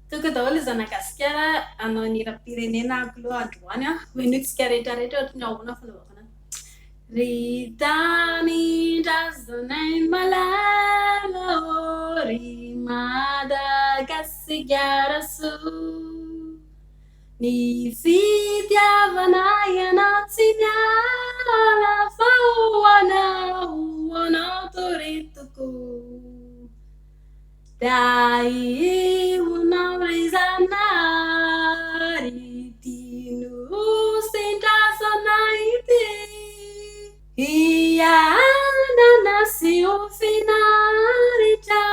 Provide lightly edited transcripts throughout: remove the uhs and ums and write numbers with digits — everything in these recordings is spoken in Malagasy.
Tonga daholo ny zanagasikara hanao ny hiram-pirenena aloha androany an. Ho henointsika rehetra rehetra ohatry ny ahoana fanaovako anazy. Ry tanindrazanay malala ô, ry Madagasikara soa. Ny fitiavana ianao tsy miala fa ho anao, ho anao tory tokoa. Dahihonao ry Zanahary ity Nosin-drazana ity. Hiadana sy ho finaritra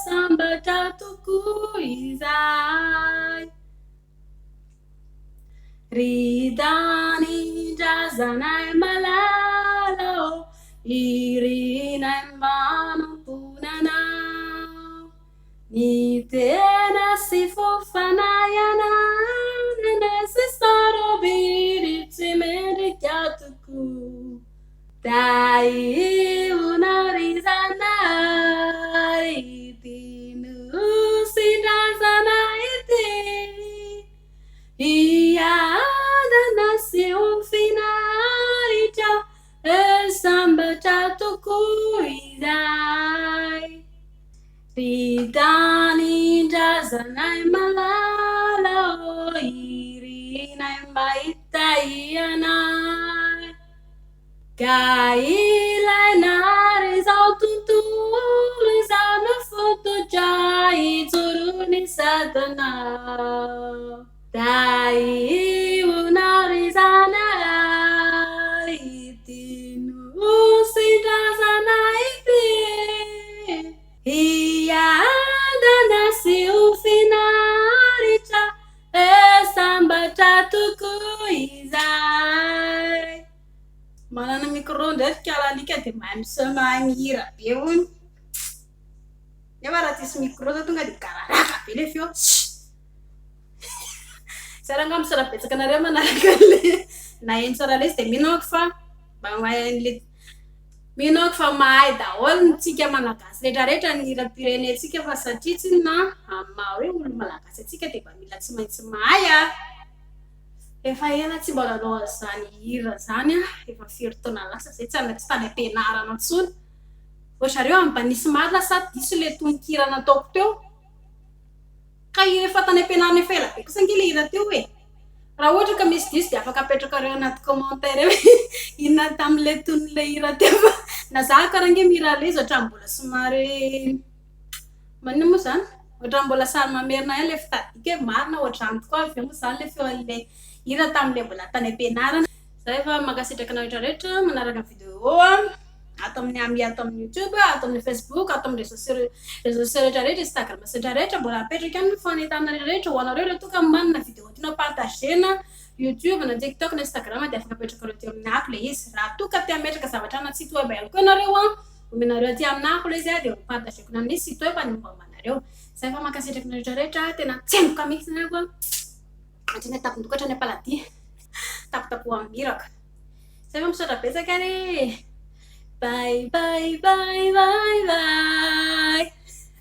sambatra tokoa izahay. Ry tanindrazanay malala ô, irinay manompona anao. Ny tena sy fo fanahy ananana sy sarobidy tsy mendrika tokoa. Dahihonao ry Zanahary ity Nosin-drazana ity. Hiadana sy ho finaritra, eh sambatra tokoa izahay. Ry tanindrazanay malala ô, irinay mba hitahianay. Ka ilaina ary izao tontolo izao no fototra ijoroan'ny satana. Dahihona ry Zanahary ity Nosin-drazana ity. Hiadana sy ho finaritra Eh sambatra tokoa izahay. Manana micro ndray ry kala alika dia mahay miseho mahay mihira be hono. Nefa raha tsisy micro zao tonga dia gararaka be le feo. Zay rangaha misaotra betsaka anareo manaraka an'le naheno tsara ilay izy dia mino aho fa mba mahay an'le mino aho fa mahay daholo ny tsika malagasy rehetra rehetra ny hiram-pirenentsika fa satria tsinona amin'ny maha hoe olo malagasy antsika dia mba mila tsy maintsy mahay a. Efa ela tsy mba nanao an'izany hira izany aho, efa firy taona lasa izay tsy any tsy tany am-pianarana intsony. Ry zareo mba nisy marina sa diso ilay tononkira nataoko teo? Ka hira efa tany am-pianarana efa ela be kosa ange ilay hira teo e! Raha ohatra ka misy diso dia afaka apetrakareo anaty commentaire eo hoe inona tamin'ilay tonon'ilay hira teo fa na za kara ange mihira an'ilay izy ohatran'ny mbola somary maninona moa izany? Ohatran'ny mbola sary mamerina ihany ilay fitadidiako hoe marina ohatr'izany tokoa avy eo moa izany ilay feon'ilay hira tamin'ilay mbola tany am-pianarana. Zay fa mankasitraka anareo rehetra rehetra manaraka ny vidéo ato amin'ny ami ato amin'ny youtube ato amin'ny facebook ato amin'ny réseaux sociaux réseaux sociaux rehetra rehetra instagram sy rehetra rehetra mbola apetraka ihany ny fanentanana rehetra rehetra ho anareo raha toa ka manana vidéo tianao partager-na youtube na tiktok na instagram dia afaka apetrakareo aty amin'ny app ilay izy raha toa ka te hametraka zavatra ana site web ihany koa ianareo an omenareo aty amina app ilay izy dia ho partager-ko amin'ny site web ny momba anareo zay fa mankasitraka anareo rehetra rehetra tena tsemboka mihitsy nareo an Hatrany an-tampon-doha hatrany am-paladia. Tapotapohan'ny miraka. Zay fa misaotra betsaka ary e! Bye bye bye bye bye.